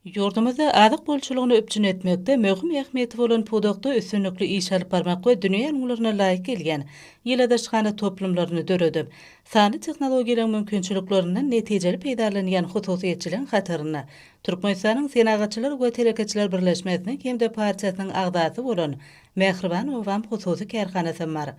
Ýurdumyzda azyk bolçulygyny üpjün etmekde möhüm ähmiýeti bolan pudakda üstünlikli iş alyp barmak we dünýä ülňülerine laýyk gelýän ýyladyşhana toplumlaryny döredip, sanly tehnologiýalaryň mümkinçiliklerinden netijeli peýdalanýan hususyýetçileriň hatarynda Türkmenistanyň Senagatçylar we telekeçiler birleşmesiniň hem-de partiýasynyň agzasy bolan Mähriban obam hususy kärhanasam bar.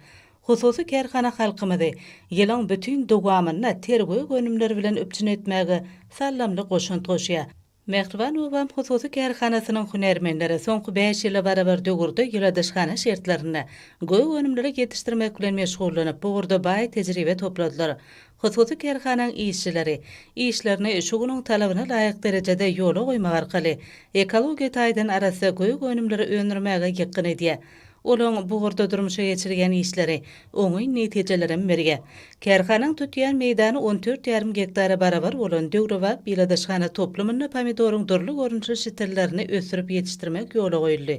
Hususy kärhana halkymyzy ýylyň bütin dowamynda ter gök önümleri bilen üpjün etmäge saldamly goşant goşýar. Mähriban obam hususy kärhanasynyň hünärmenleri soňky bäş ýyla barabar döwürde ýyladyşhana şertlerinde gök önümleri ýetişdirmek bilen meşgullanyp, bu ugurda baý tejribe topladylar. Hususy kärhanaň işçileri işlerini şu günüň talabyna laýyk derejede ýola goýmak arkaly ekologiýa taýdan arassa gök önümleri öndürmäge ýykgyn edýär. Olaň bu ugurda durmuşa geçirýän işleri oňyn netijelerem berýär. Kärhanaň tutýan meýdany on dört ýarym gektara barabar bolan döwrebap ýyladyşhana toplumynda pomidoryň dürli görnüşli şitillerini ösdürip ýetişdirmek ýola goýuldy.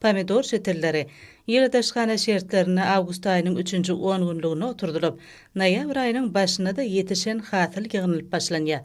Pomidor şitilleri ýyladyşhana şertlerinde awgust aýynyň üçünji on günlüginde oturdylyp, noýabr aýynyň başynda-da ýetişen hasyl ýygnalyp başlanýar.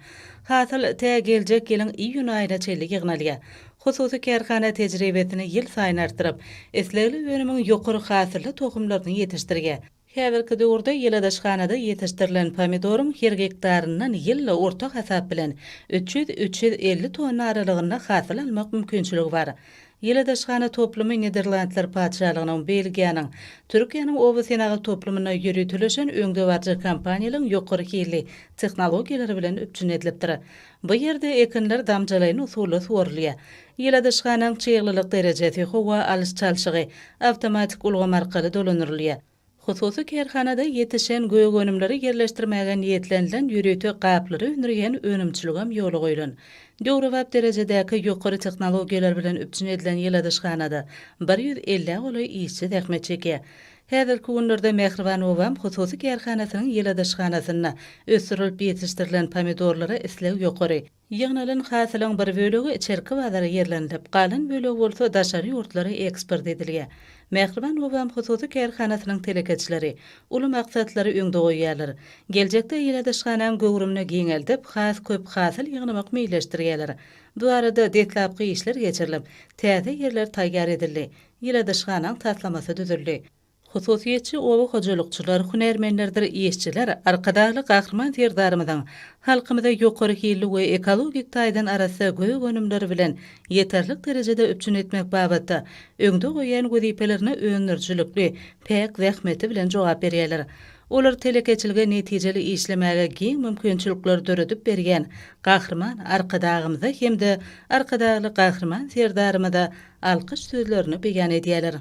Hasyl tä geljek ýylyň iýun aýyna çenli ýygnalýar. Hususy kärhana tejribesini ýylsaýyn artdyryp, islegli önümiň ýokary hasylly tohumlaryny ýetişdirýär. Häzirki döwürde ýyladyşhanada ýetişdirilen pomidoryň her gektaryndan ýylda orta hasap bilen 300, 350 tonna aralygynda hasyl almak mümkinçiligi bar. Ýyladyşhana toplumy Niderlandlar Patyşalygynyň, Belgiýanyň, Türkiýäniň oba senagat toplumynda ýöriteleşen öňdebaryjy kompaniýalaryň ýokary hilli tehnologiýalary bilen üpjün edilipdir. Bu ýerde ekinler damjalaýyn usulda suwarylýar. Ýyladyşhanaň çyglylyk derejesi, howa alyş-çalşygy awtomatik ulgam arkaly dolandyrylýar. Hususy kärhanada ýetişen gök önümleri ýerleşdirmäge niýetlenilen ýörite gaplary öndürýän önümçiligem ýola goýlan. Döwrebap derejedäki ýokary tehnologiýalar bilen üpjün edilen ýyladyşhanada 150 golaý işçi zähmet çekýär. Häzirki günlerde Mähriban obam hususy kärhanasynyň ýyladyşhanasynda ösdürilip ýetişdirilen pomidorlara isleg ýokary. Ýygnalan hasylyň bir bölegi içerki bazara ýerlenilip, galan bölegi bolsa daşary ýurtlara eksport edilýär. Mähriban obam hususy kärhanasynyň telekeçileri uly maksatlary öňde goýýarlar. Geljekde ýyladyşhanaň göwrümini giňeldip, has köp hasyl ýygnamak meýilleşdirýärler. Bu barada deslapky işler geçirilip, täze ýerler taýýar edildi. Ýyladyşhanaň taslamasy düzüldi. Hususyýetçi oba hojalykçylar, hünärmenlerdir işçiler Arkadagly Gahryman Serdarymyzyň halkymyzy ýokary hilli we ekologik taýdan arassa gök önümleri bilen ýeterlik derejede üpjün etmek babatda öňde goýýan wezipelerine öndürijilikli, päk zähmeti bilen jogap berýärler. Olar telekeçilige netijeli işlemäge giň mümkinçilikleri döredip berýän Gahryman Arkadagymyza hem-de Arkadagly Gahryman Serdarymyza alkyş sözlerini beýan edýärler.